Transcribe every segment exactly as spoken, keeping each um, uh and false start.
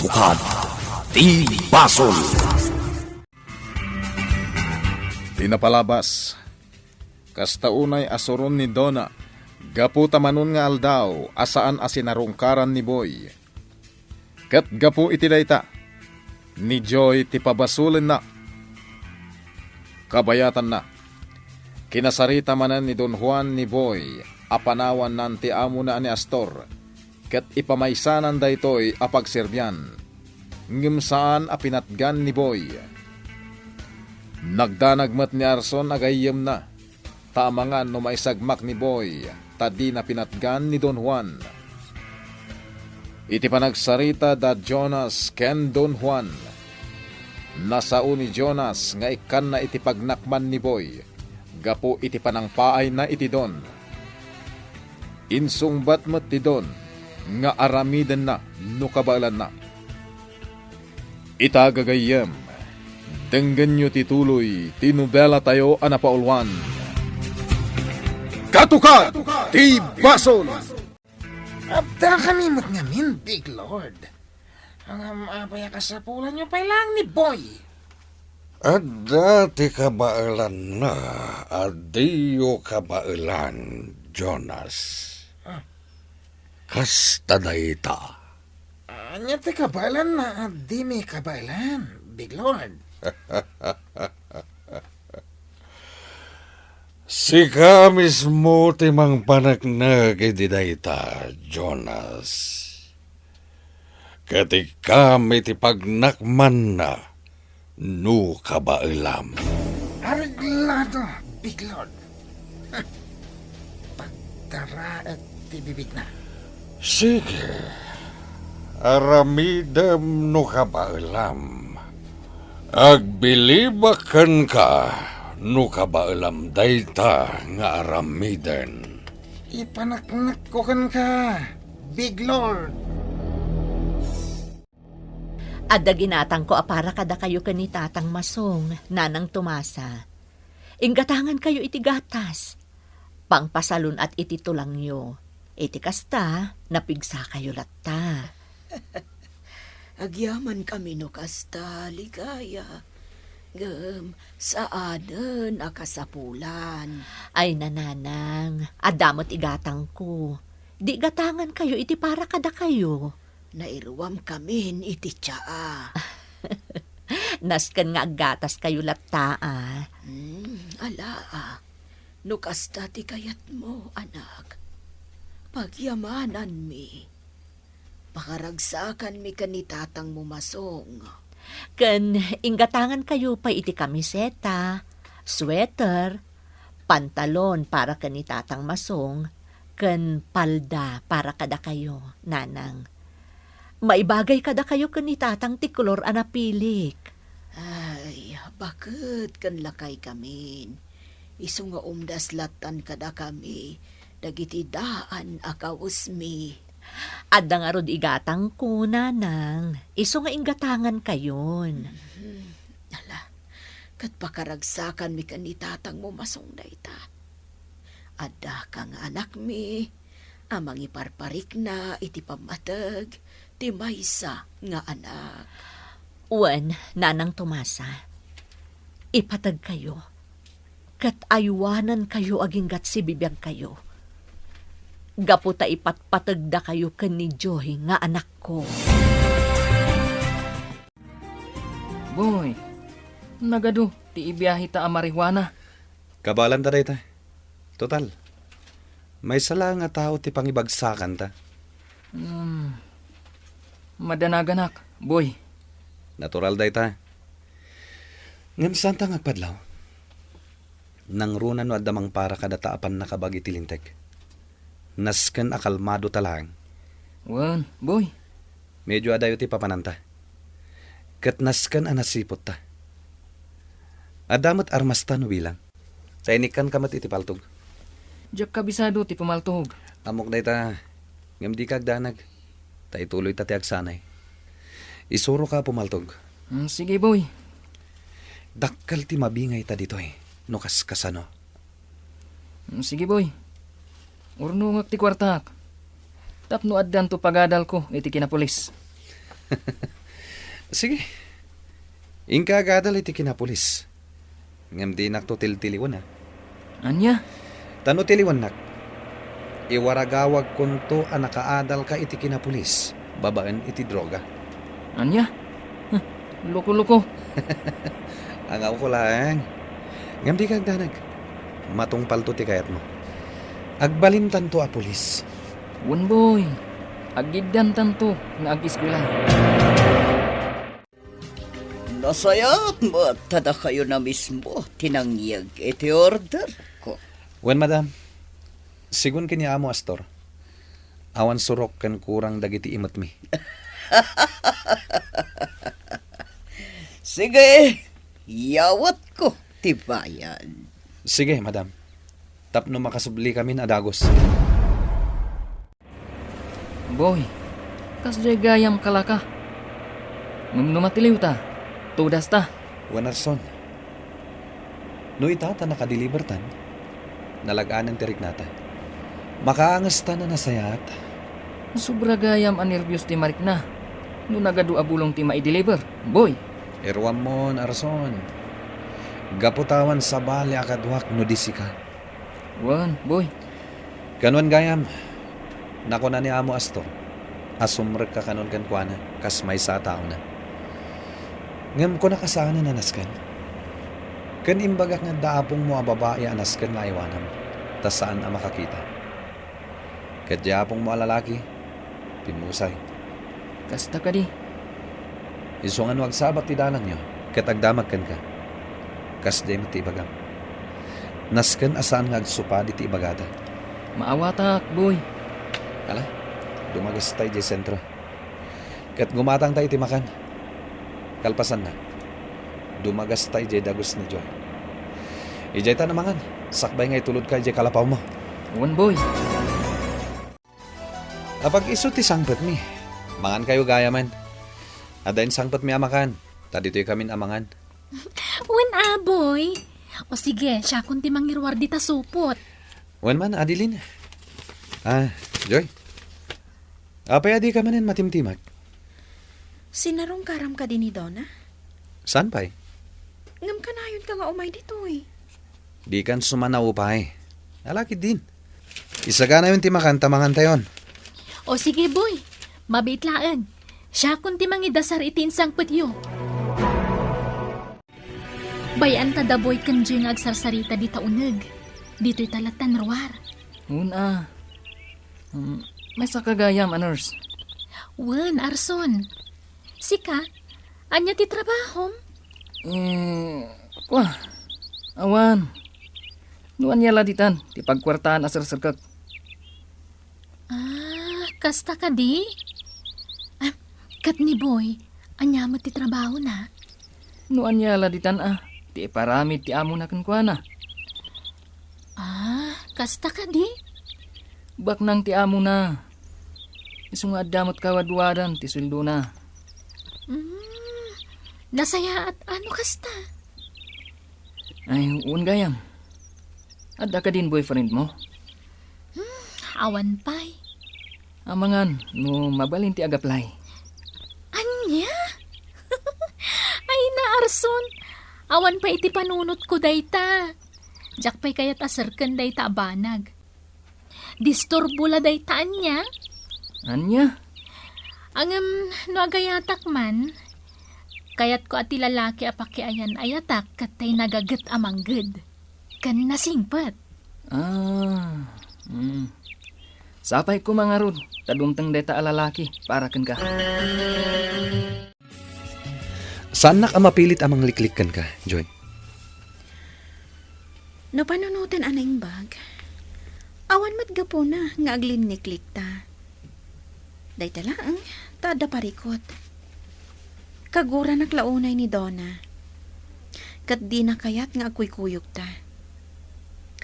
Tukad ti basol. Ti napalabas, kasta unay a suron ni Donna, gapu ta manon nga aldaw a saan a sinarungkaran ni Boy. Ket gapu iti dayta, ni Joy ti pabasolenna. Kabayatanna, kinasarita manen ni Don Juan ni Boy a panawannan ti amona a ni Astor, ket ipamaysanan daytoy a pagserbian. Ngem saan a pinatgan ni Boy. Nagdanag met ni Arson a gayyemna, ta amangan no maisagmak ni Boy, ta dina pinatgan ni Don Juan. Iti panagsarita da Jonas ken Don Juan, nasao ni Jonas nga ikkanna iti pagnakman ni Boy gapu iti panangpaayna iti Don. Insungbat met ti Don nga aramidenna no kabaelanna. Ita gagayyem, denggenyo ti tuloy ti nobelatayo a napauluan. Katukad ti Basol! Adda kami met ngamin, Big Lord. Ngem apay a kasapulanyo pay laeng ni Boy? Adda ti kabaelanna a diyo kabaelan, Jonas. Ah. Kasta dayta. Ania ti kabaelanna a dimi kabaelan, Big Lord? Sika mismo ti mangpaneknek iti dayta, Jonas. Ket ikkam iti pagnakmanna no kabaelam. Areglado, Big Lord. Pagdaraek ti bibigna. Sige, aramidem no kabaelam. Agbilibak kenka no kabaelam dayta nga aramiden. Ipaneknekko kenka, Big Lord. Adda ginatangko a para kadakayo ken ni Tatang Masong, Nanang Tomasa. Inggatangankayo iti gatas. Pangpasalun-at iti tulangyo. Iti kasta, napigsakayo latta. Agyamankami no kasta, Ligaya. Ngem saanen a kasapulan. Ay, nanang, adda met igatangko. Di gatangankayo iti para kadakayo. Nairuamkamin iti tsaa. Nasken nga aggataskayo latta, a. Hmm, ala, a. No kasta ti kayatmo, anak, pagyamananmi. Pakaragsakanmi ken ni tatangmo Masong. Ken inggatangankayo pay iti kamiseta, sweater, pantalon para ken ni Tatang Masong, ken palda para kadakayo, Nanang. Maibagay kadakayo ken ni Tatang ti kolor a napilik. Ay, baket ken lakaykamin. Isu nga umdas lattan kadakami dagiti daan a kawesmi. Adda ngarud igatangko, Nanang. Isu nga inggatangankayon. Mhm. Ala, ket pakaragsakanmi ken ni tatangmo Masong dayta. Addaka nga anakmi a mangiparparikna iti pammateg ti maysa nga anak. Wen, Nanang Tomasa, ipategkayo, ket aywanankayo aginggat sibibiagkayo, gapu ta ipatpategdakayo ken ni Joy nga anakko. Boy, nagadu ti ibiaheta a marijuana. Kabaelanta dayta. Total, maysa laeng a tao ti pangibagsakanta. Hmm. Madanaganak, Boy. Natural dayta. Ngem saanta nga agpadlaw? Nangruna no adda mangpara kadata a pannakabag iti Linteg. Nasken a kalmadota laeng. Wen, Boy. Medio adayo ti papananta. Ket nasken a nasipotta. Adda met armasta no bilang. Ta inikkanka met iti paltog. Diak kabisado ti pumaltog. Ammok dayta, ngem dika agdanag. Ta ituloyta ti agsanay. Isuroka a pumaltog. Mm, sige, Boy. Dakkel ti mabingayta ditoy, no kaskasano. Mm, sige, Boy. Urnongek ti kuartak. Tapno addanto pagadalko iti kinapulis. Sige. Inka agadal iti kinapulis. Ngem dinakto tiltiliwen, a. Ania? Ta no tiliwennak, iwaragawagkonto a nakaadalka iti kinapulis babaen iti droga. Ania? Huh, loko-loko. Angaw ko laeng. Ngem dika agdanag. Matungpalto ti kayatmo. Agbalintanto a pulis. Wen, Boy. Aggiddantanto nga ag-eskuela. Nasayaat met ta dakayo na mismo ti nangyeg iti orderko. Wen, madam. Sigun ken ni Amo Astor, awan surok ken kurang dagiti imetmi. Sige, yawatko ti bayad. Sige, madam. Tapno makasublikamin a dagus. Boy, kasdiay gayam kalaka. Ngem no matiliwta, tudasta. Wen, Arson. No ita ta nakadelivertan, nalag-anen ti riknata. Makaangesta a nasayaat. Sobra gayam a nerbios ti marikna no nagadu a bulong ti maideliver, Boy. Iruammon, Arson. Gapu ta awan sabali a kaduak no di sika. Wen, Boy. Ken wen gayam, nakuna ni Amo Astor a sumrekka kanon kenkuana kas maysa a taona. Ngem kunak a saanen a nasken. Ken imbagak nga adda apongmo a babai a nasken nga aywanam, ta saan a makakita. Ket diay apongmo a lalaki, pimmusay. Kasta kadi. Isu nga no agsabat ti danagyo ket agdamag kenka, kasdiay met ti ibagam. Nasken a saan nga agsupadi ti ibagada. Maawatak, Boy. Ala, dumagasta idiay sentro. Ket gumatangta iti makan. Kalpasanna, dumagasta idiay dagus ni Joy. Idiayta a mangan, sakbay nga itulodka idiay kalapawmo. Wen, Boy. Apag-isu ti sangpetmi. Mangankayo gayamen. Adda insangpetmi a makan, ta ditoykamin a mangan. Wen a, Boy. O sige, siakon ti mangiruar dita supot. Wen man, Adeline. Ah, Joy. Apay a dika manen matimtimag? Sinarungkaram kadi ni Donna? Saan pay? Ngem kanayonka nga umay ditoy. Dikan sumanaw pay. Ala ketdin. Isaganayon ti makan ta mangantayon. O sige, Boy. Mabiit laeng. Siakon ti mangidasar iti insangpetyo. Bay-anta da Boy ken Joy nga agsarsarita dita uneg. Ditoyta lattan ruar. Wen a. Um, maysaka gayam a nurse. Wen, Arson. Sika, ania ti trabahom? Eh, kua, awan. No ania la ditan ti pagkuartaan a serserkek. Ah, kasta kadi? Ah, ket ni Boy, ania met ti trabahona? No ania la ditan a, ti iparamid ti amona kenkuana. Ah, kasta kadi? Baknang ti amona. Isu nga adda met kawadwadan ti sueldona. Mm, nasayaat a no kasta. Ay, wen gayam. Adda kadin boyfriend mo? Hmm, awan pay. Amangan no mabalin ti ag-apply. Ania? Ay, na, Arson. Awan pay iti panunotko dayta. Diak pay kayat a serken dayta a banag. Disturbo la dayta, ania? Ania? Ngem no agayatak man, kayatko a ti lalaki a pakiayan-ayatak ket tay nagaget a mangged ken nasingpet. Ah, mm. Sapay koma ngarud ta dumteng dayta a lalaki para kenka. Saannak a mapilit a mangliklik kenka, Joy. No panunoten a naimbag, awan met gapuna nga aglinniklikta. Dayta laeng ta adda parikut. Kaguranak la unay ni Donna. Ket dina kayat nga agkuykuyogta.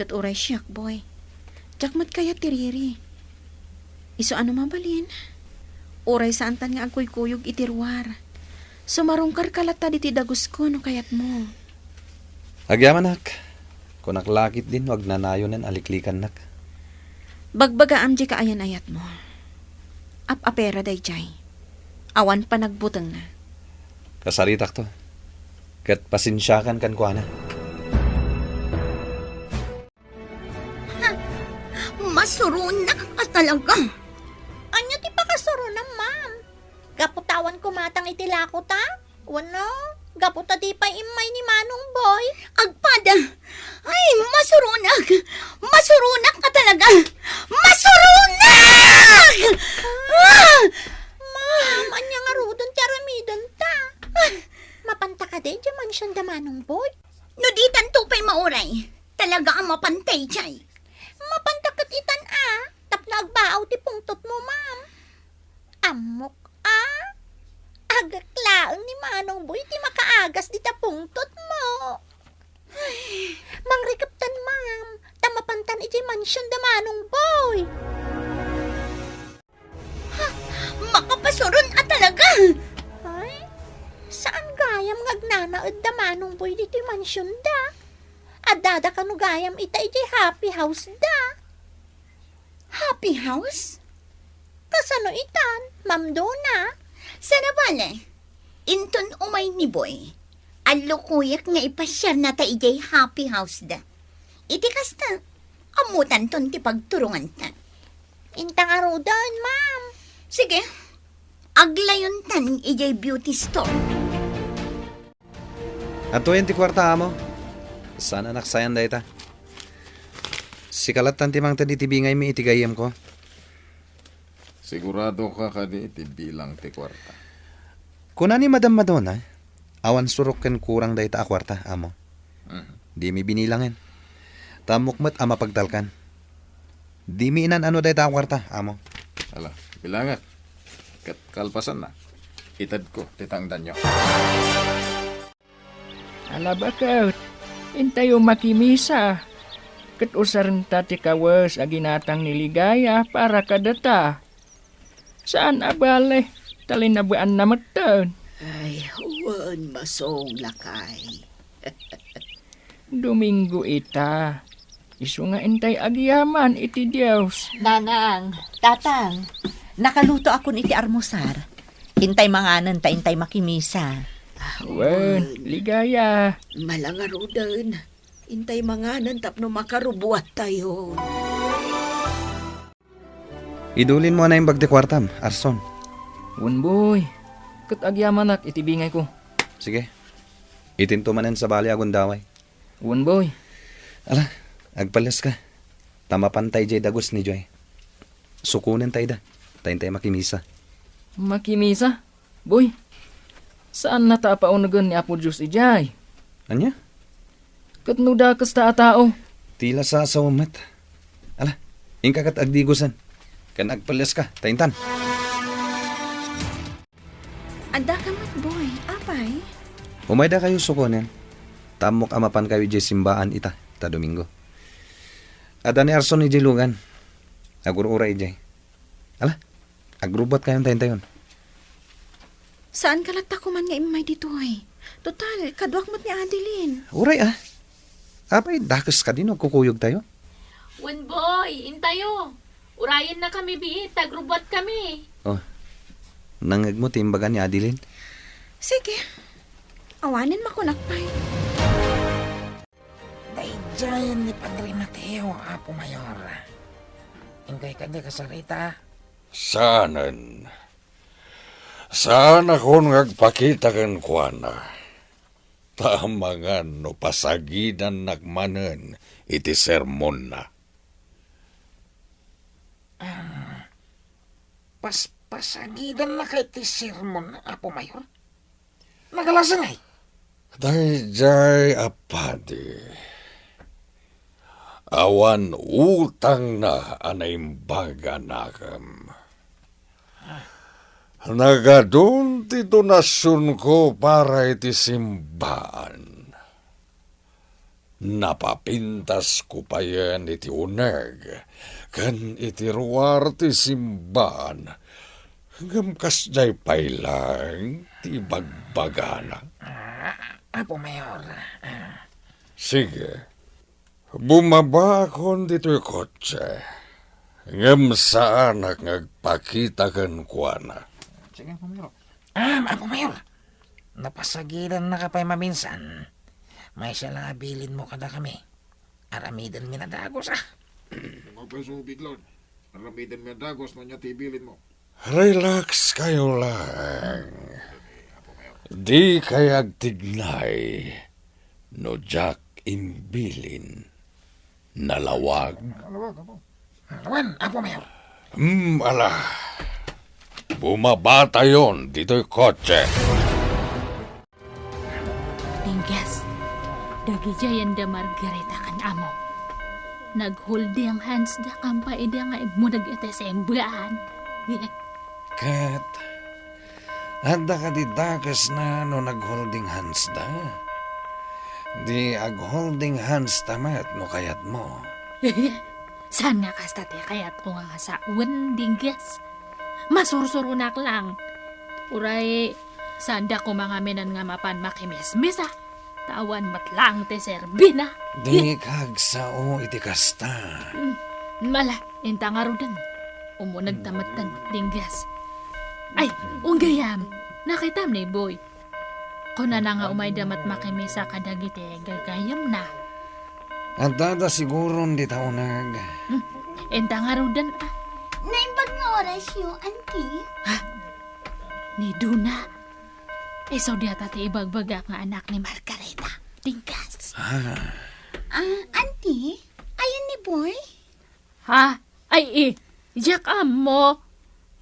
Ket uray siak, Boy, diak met kayat ti Riri. Isu a no mabalin, uray saantan nga agkuykuyog iti ruar. Sumarungkarka latta ditoy dagusko no kayatmo. Agyamanak, kunak la ketdin no agnanayonen a liklikannak. Bagbagaam diay kaayan-ayatmo. Ap-apera daydiay. awan panagbutengna. Kasaritakto, ket pasensiakan kenkuana. Ha? Masuronak a talaga. Ania ti pakasurona, ma'am? Gapu ta awan kumatang iti lako ta? Wenno, gapu ta di pay immay ni Manong Boy? Agpada! Ay, masuronak! Masuronak a talaga! Masuronak! Ah! Ma'am, ania ngaruden ti aramidenta? Ah! Mapanta kadi idiay mansion da Manong Boy? No ditanto pay mauray, talaga a mapanta idiay. Mapanta ket itan a, tapno agbaaw ti pungtotmo, ma'am. Ammok a, agek laeng ni Manong Boy ti makaagas dita pungtotmo. Ay, mangrikeptan, ma'am, ta mapantan idiay mansion da Manong Boy. Ha? Makapasuron a talaga! Ay, saan gayam nga agnanaed da Manong Boy ditoy mansion da? Addada kano gayam ita idiay happy house da? Happy house? Kasano itan, Ma'am Dona? Sana bale, inton umay ni Boy, allukoyak nga ipasiarna ta idiay happy house da. Iti kasta, ammotanton ti pagturonganta. Inta ngaruden, ma'am. Sige, aglayontan idiay beauty store. Adtoyen ti kuarta, amo. Saan a naksayan dayta. Sika lattan ti mangted iti bingaymi iti gayyemko. Sigurado ka kadi iti bilang ti kuarta? Kuna ni Madam Madonna, awan surok ken kurang dayta a kuarta, amo. Mhm. Dimi binilangen. Ta ammok met a mapagtalkan. Dimi inan-ano dayta a kuarta, amo. Ala, bilangak. Ket kalpasanna, itedko ti tangdanyo. Ala baket, intayo makimisa. Ket usarenta ti kawes a ginatang ni Ligaya para kadata. Saan a bale, ta linabaanna metten. Ay, wen, masong, lakay. Domingo ita. Isu nga intay agyaman iti Dios. Nanang, tatang, nakalutoakon iti armusar. Intay manganen ta intay makimisa. Wen, Ligaya. Malangaruden. Intay manganen tapno makarubuattayo. Idulinmo a naimbag ti kuartam, Arson. Wen, Boy. Ket agyamanak iti bingayko. Sige. Itinto manen sabali a gundaway. Wen, Boy. Ala, agpalleska. Ta mapanta idiay dagus ni Joy. Sukonenta ida, ta intay makimisa. Makimisa? Boy, saanna ta a paunegen ni Apo Dios idiay. Ania? Ket no dakes ta a tao? Ti la sasawen met. Ala, inka ket agdigosen. Ken agpalleska, ta intan. Addaka met, Boy. Apay? Umaydakayo sukonen. Ta ammok a mapankayo idiay simbaan ita, ta Domingo. Adda ni Arson idiay lugan. Agur-uray idiay. Ala, agrubbuatkayon ta intayon. Saanka latta koman nga immay ditoy? Total, kaduak met ni Adeline. Uray a. Apay, dakes kadi no agkukuyogtayo? Wen, Boy, intayo. Urayennakami biit, ta agrubbuatkami. Oh, nangngegmo ti imbaga ni Adeline? Sige. Awanen makunak pay. Daydiayen ni Padre Mateo, Apo Mayor. Intoy kadi kasarita? Saanen. Saanakon nga agpakita kenkuana. Ta amangan no pasagidannak manen iti sermonna. Ah, pas-, pasagidannaka iti sermon, Apo Mayor? Nagalasangay? Daydiay a padi, awan utangna a naimbag a nakem. Nagadun ti donasionko para iti simbaan. Napapintasko payen iti uneg ken iti ruar ti simbaan, ngem kasdiay pay laeng ti ibagbagana. Ah, Apo Mayor, ah. Sige, bumabaakon ditoy kotse, ngem saanak nga agpakita kenkuana. Sige, Apo Mayor. Am, Apo Mayor, napasagidannaka pay maminsan. Maysa la a bilinmo kadakami. Aramidenmi a dagus, a. Nga pay subig laeng. Aramidenmi a dagus no ania ti bilinmo. Relax kayo lang. Di kay agtignay no diak imbilin. Nalawag? Nalawag, Apo. Wen, Apo Mayor. Hmm, ala. Bumaba tayon ditoy kotse. Dingges, dagidiay da Margarita ken Amo. Nag-holding hands da kampay ida nga immuneg iti simbahan. Ket adda kadi dakesna no nag-holding hands da? Di ag-holding hands ta met no kayatmo. Saan nga kasta ti kayatko nga sawen, Dingges? Masursuronak lang. Uray, saan da koma ngamin nga mapan makimismisa. Ta awan met lang ti serbina. Di ka agsao iti kasta. Mm, mala, inta ngaruden. Umuneg ta metten, Dingges. Ay, unggayam. Nakitam ni Boy. Kunana nga umayda met makimisa kadagiti gagayyemna. Adda da siguron dita uneg. Hmm, inta ngaruden, a. Naimbag nga orasyo, Auntie. Ha? Ni Duna. Isu diata ti ibagbagak nga anak ni Margarita. Dingges. Ah. Ah, Auntie, ayan ni Boy? Ha? Ay, i, diak ammo.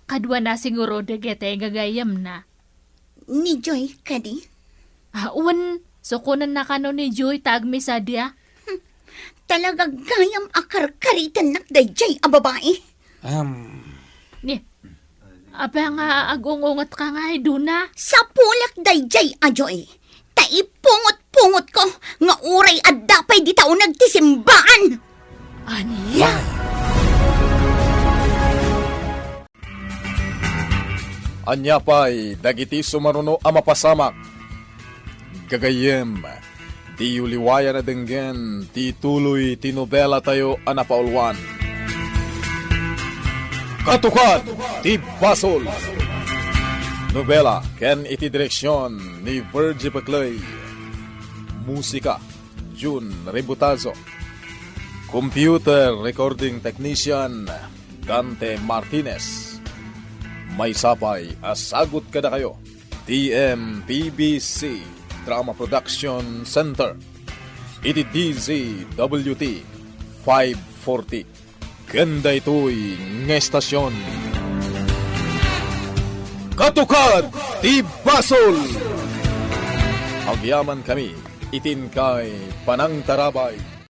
Kaduana siguroda dagiti gagayyemna. Ni Joy kadi? Ah, wen, sukonenna kano ni Joy ta agmisadia. Hmm. Talaga gayam a karkaritennak daydiay a babai. Am. Ni, apay nga agungungetka ngay, Duna? Sapulek daydiay a Joy. Ta ipungot-pungotko nga uray adda pay dita uneg ti simbaan. Ania? Ania pay dagiti sumaruno a mapasamak? Gagayyem, diyo liwayan a denggen ti tuloy ti nobelatayo a napauluan. Katukad ti Basol! Nobela ken iti direksion ni Virgie Peclay. Musika, Jun Rebutazo. Computer recording technician, Dante Martinez. Maysa pay a sagut kadakayo, T M P B C Drama Production Center, iti D Z W T five forty. Ken daytoy nga estasion, Katukad ti Basol! Agyamankami iti inkay panangtarabay.